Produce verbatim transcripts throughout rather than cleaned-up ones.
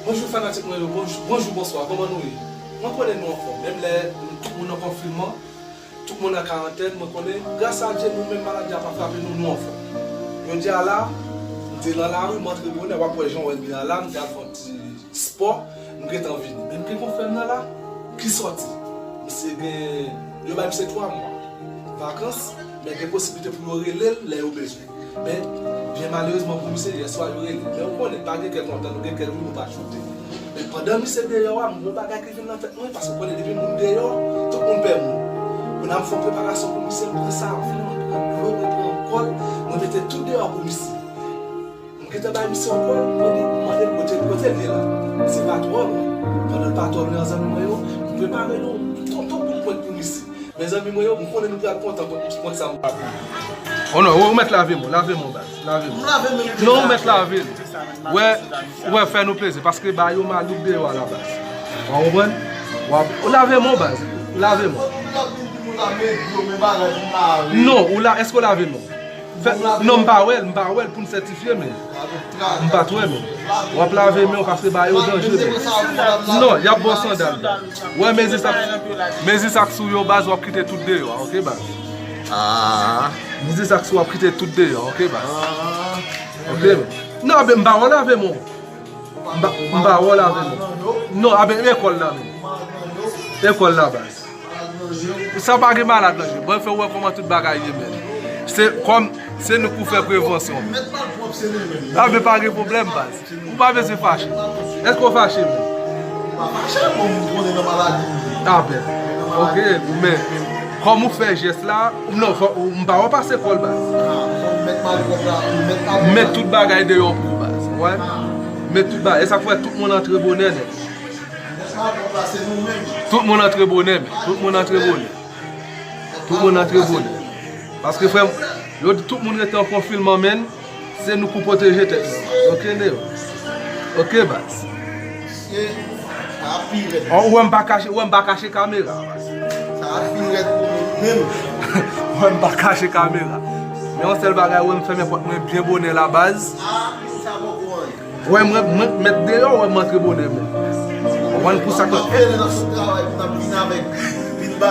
Bonjou fanatik mwen yo, bonjou, bonjou, bonswa, kòman nou ye? Mwen konnen nou anfòm, menm lè tout moun an konfinman, tout moun an karantèn, mwen konnen, gras a Dye, nou menm maladi a pa frape nou, nou anfòm. Jodi a la, m te nan lari, m antre bonè, w ap wè jan w wè m byen la, m te al fè yon ti spò, m gentan vini. Men m gen konfrè m nan la, ki sòti. Misye gen, yo bay misye twa mwa vakans, men gen posiblite pou yo rele l lè yo bezwen. Men, byen malerezman pou misye, yè swa yo rele l. Men ou konnen, pa gen kè kontan, nou gen kè nou, nou pa choute. Men pandan misye deyò a, m gen yon bagay ki vin nan tèt mwen, paske ou konnen depi moun deyò, tout moun pè moun. Kounye a m fè yon preparasyon pou misye, m pran savon, mwen pran dlo, mwen pran kòl, mwen mete tout deyò pou misye. M gentan bay misye yon kòl, m mande, m mande l kote, kote l ye la. Se pa twò lwen. Pandan l pa twò lwen an, zanmi mwen yo, m prepare yon tonton kout pwent pou misye. Mezanmi mwen yo, m konnen nou pral kontan pou pwent sa m ba nou. Oh non, ou mèt lave men w, lave men w baz, lave men w. Non, ou mèt lave l. Wè, wè, fè nou plezi, paske ba yo malouk deyò a la baz. Ou konprann? W ap, ou lave men w baz, lave men w. Non, ou la, èske w lave men w? Fè, non, m pa wè l, m pa wè l pou m sètifye men. M pa t wè men. W ap lave men w paske ba yo danje men. Non, y ap ba w sandal. Wè mezi sa, mezi sa k sou yo baz, w ap kite tout deyò a, oke baz? Ah. Mezi sa k sou, w ap kite tout deyò, oke baz? Ah. Oke. Non, men m pa wè w lave men w. M pa, m pa wè w lave men w. Non, a ben, e kòl la men. E kòl la baz. Sa pa gen malad nan je. Bon, fè w wè kòman tout bagay ye men. Se kòm, se nou k pou fè prevansyon men. A ben, pa gen pwoblèm baz. Ou pa bezwen fache. Èske w fache men? M pa fache, bon, m konnen nan maladi m ye. A ben, oke, men kòm ou fè jès la, non, fò, m pa wè w pase kòl baz. Ah, m mèt malouk la, m mèt la. Met tout bagay deyò pou ou baz. Wè. Met tout bagay. E sa k fè tout moun antre bonè nèt. Tout moun antre bonè men. Tout moun antre bonè. Tout moun antre bonè. Paske frè m, yo di tout moun rete an konfinman men, se nou k pou pwoteje tèt nou. Oke Neo? Oke baz. Ou wè m pa kache, ou wè m pa kache kamera baz. Ou wè m pa kache kamera. Men yon sèl bagay, ou wè m fèmen pòt mwen byen bonè la baz. Wè mwen, mwen mèt deyò, wè m antre bonè men. Ou konprann pou sa k. Ou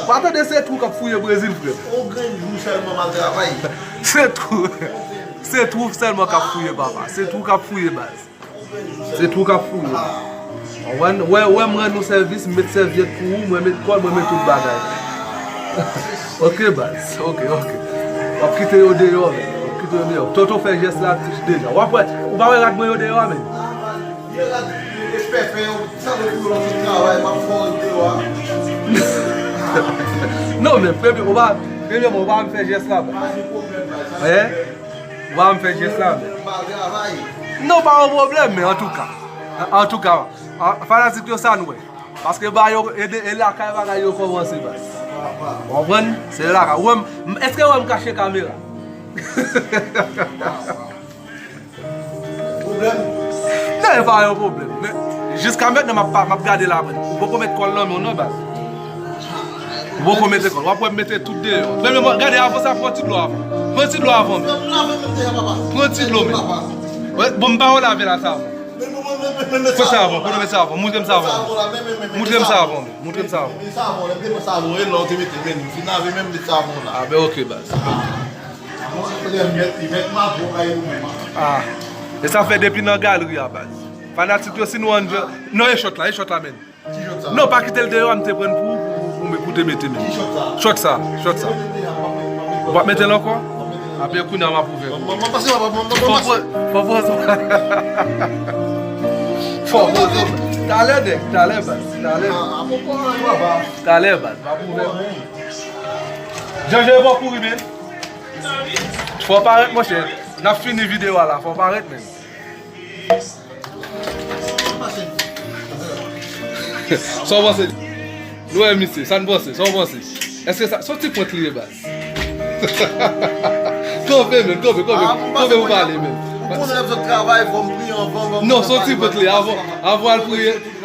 pa tande se twou k ap fouye Brezil frè m. Se twou. Se twou sèlman k ap fouye papa. Se twou k ap fouye baz. Se twou k ap fouye. Ou konprann? Wè, wè m rann nou sèvis, m met sèvyèt pou ou, mwen met kòl, mwen met tout bagay. Oke baz, oke, oke. W ap kite yo deyò men. W ap kite yo deyò. Toto fè jès la deja. W ap wè, ou pa wè rad mwen yo deyò a men. Non men premye, ou pa, premye mwen, ou pa wè m fè jès la men. Hein? Ou pa wè m fè jès la men. Non, pa yon pwoblèm men antouka. Antouka, fanatik yo sa n wè. Paske ba yo, e de, e lakay bagay yo kòmanse baz. Ou konprann? Se lakay. Ou wè m, èske ou wè m kache kamera? Non, e pa yon pwoblèm. Men, jiska mentnan, m ap, m ap gade la, men. Ou poko met kòl nan men w non baz. Ou poko mete kòl. W ap wè m mete tout deyò. Men, men, gade, avan sa, pran ti dlo avan. Pran ti dlo avan men. Pran ti dlo men. Bon, m pa wè w lave la sa avan. Pran sa avan, pran met sa avan. Moutre m sa avan. Moutre m sa avan. Moutre m sa avan. Ah ben oke baz. Ah, e sa fè depi nan galri a baz. Fanatik yo, si nou ann jwe, non, e chòt la, e chòt la men. Non, pa kite l deyò a, m te pran l pou, pou, pou, pou te mete men. Chòt sa, chòt sa. Ou p ap mete l ankò? Apre kounye a m ap ouvè. Fò pran, fò pran. Fò pran. Talè nèg, talè baz, talè. Talè baz, m ap ouvè. Janje, pa kouri men. Fò parèt monchè. N ap fini videyo a la, fò parèt men. Sa w panse? Nou wè misye, sa n panse, sa w panse? Èske sa, se yon ti pwent li ye baz? Kanpe men, kanpe, kanpe, kanpe pou pale men. Ou konnen lè m sot travay, fò m priye anvan, anvan. Non, se yon ti pwent li ye, avan, avan al priye. A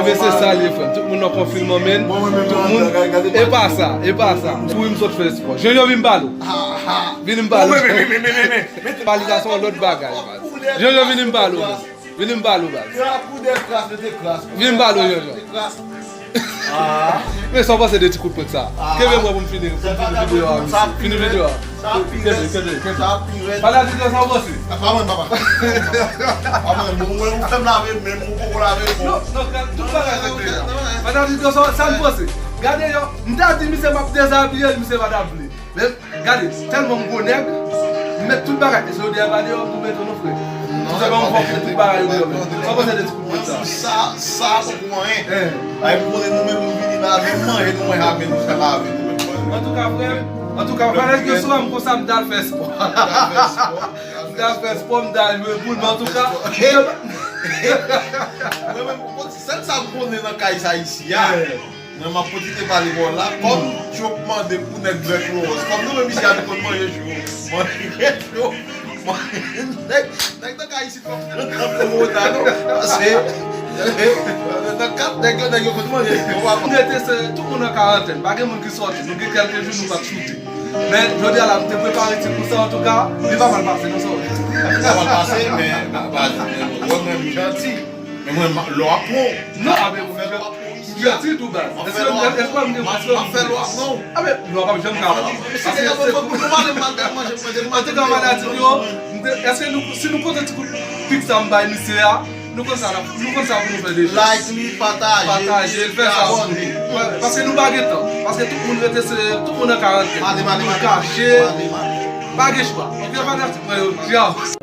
men se sa l ye frè m. Tout moun nan konfinman men. Tout moun, e pa sa, e pa sa. Pou m sot fè espò. Jojo vin m pale w. Vin m pale w. Pale sa se yon lòt bagay baz. Jojo, vini m pale w, baz. Vini m pale w, baz. Kras pou de kras, mete kras. Vini m pale w, Jojo. Mete kras. Ah. Men sa w panse de ti kout pwent sa? Ah. Kenbe mwen pou m fini, pou m fini videyo a, mesye. Fini videyo a. Sa pi rèd. Kenbe, kenbe, kenbe. Sa pi rèd. Fanatik yo, sa w panse? Ah, pa mwen, papa. Pa mwen, bon, mwen, ou fè m lave menm, ou poko lave menm. Non, non, tout bagay rete la. Fanatik yo, sa, sa n panse? Gade yo, m ta di misye m ap dezabiye l, misye pa t ap vle. Men, gade, tèlman m gwo nèg, m met tout bagay, se yo deyò pa deyò, m tou mete nou frè. Tout se ban m fòk, tout bagay yo deyò, men. Sa w panse de ti kout pwent sa? Sa, sa, poko anyen. Eh. Ay, m konnen nou menm, nou vini la, menm manje, nou manje avè nou, fè lave nou menm. Antouka, frè, antouka, frè, lè yo sou m konsa, m t al fè spò. M t al fè spò. M t al fè spò, m t al jwe boul, men antouka, mwen menm, sèl sa m konnen nan kay sa isi a, eh. Mwen, m ap pwofite pale bò la. Kòm Trump mande pou nèg bèk wòz. Kòm nou menm isi a, nou konn manje cho. Manje cho. Manje, nèg, nèg nan kay isi, fòk nou pran kowona, non. Paske, nan kat nèg yo, nèg yo konn manje cho. M rete se tout moun an karantèn. Pa gen moun ki sòti. Nou gen kèlke jou nou pa t choute. Men, jodi a la, m te prepare ti kou sa, antouka, li pa mal pase, non, sa w wè. Li pa mal pase, men, ba, ba, wè mwen, m janti. Men mwen, ma, lò ap pran. Non, a, men mwen, m janti tou, baz. Èske, èske m gen plis ke ou? A, men, non, pa janm ka. Paske se pou nou pale mal de manje, manje, manje. Antouka, fanatik yo, m te, èske nou, si nou konte ti kout pik sa m bay misye a, nou konn sa, nou konn sa pou nou fè deja. Like li, pataje, pataje, fè sa. Abòne. Wè, paske nou pa gen tan. Paske tout moun rete se, tout moun an karantèn. Tout moun kache. Pa gen chwa. Ok, fanatik mwen yo, tchaw.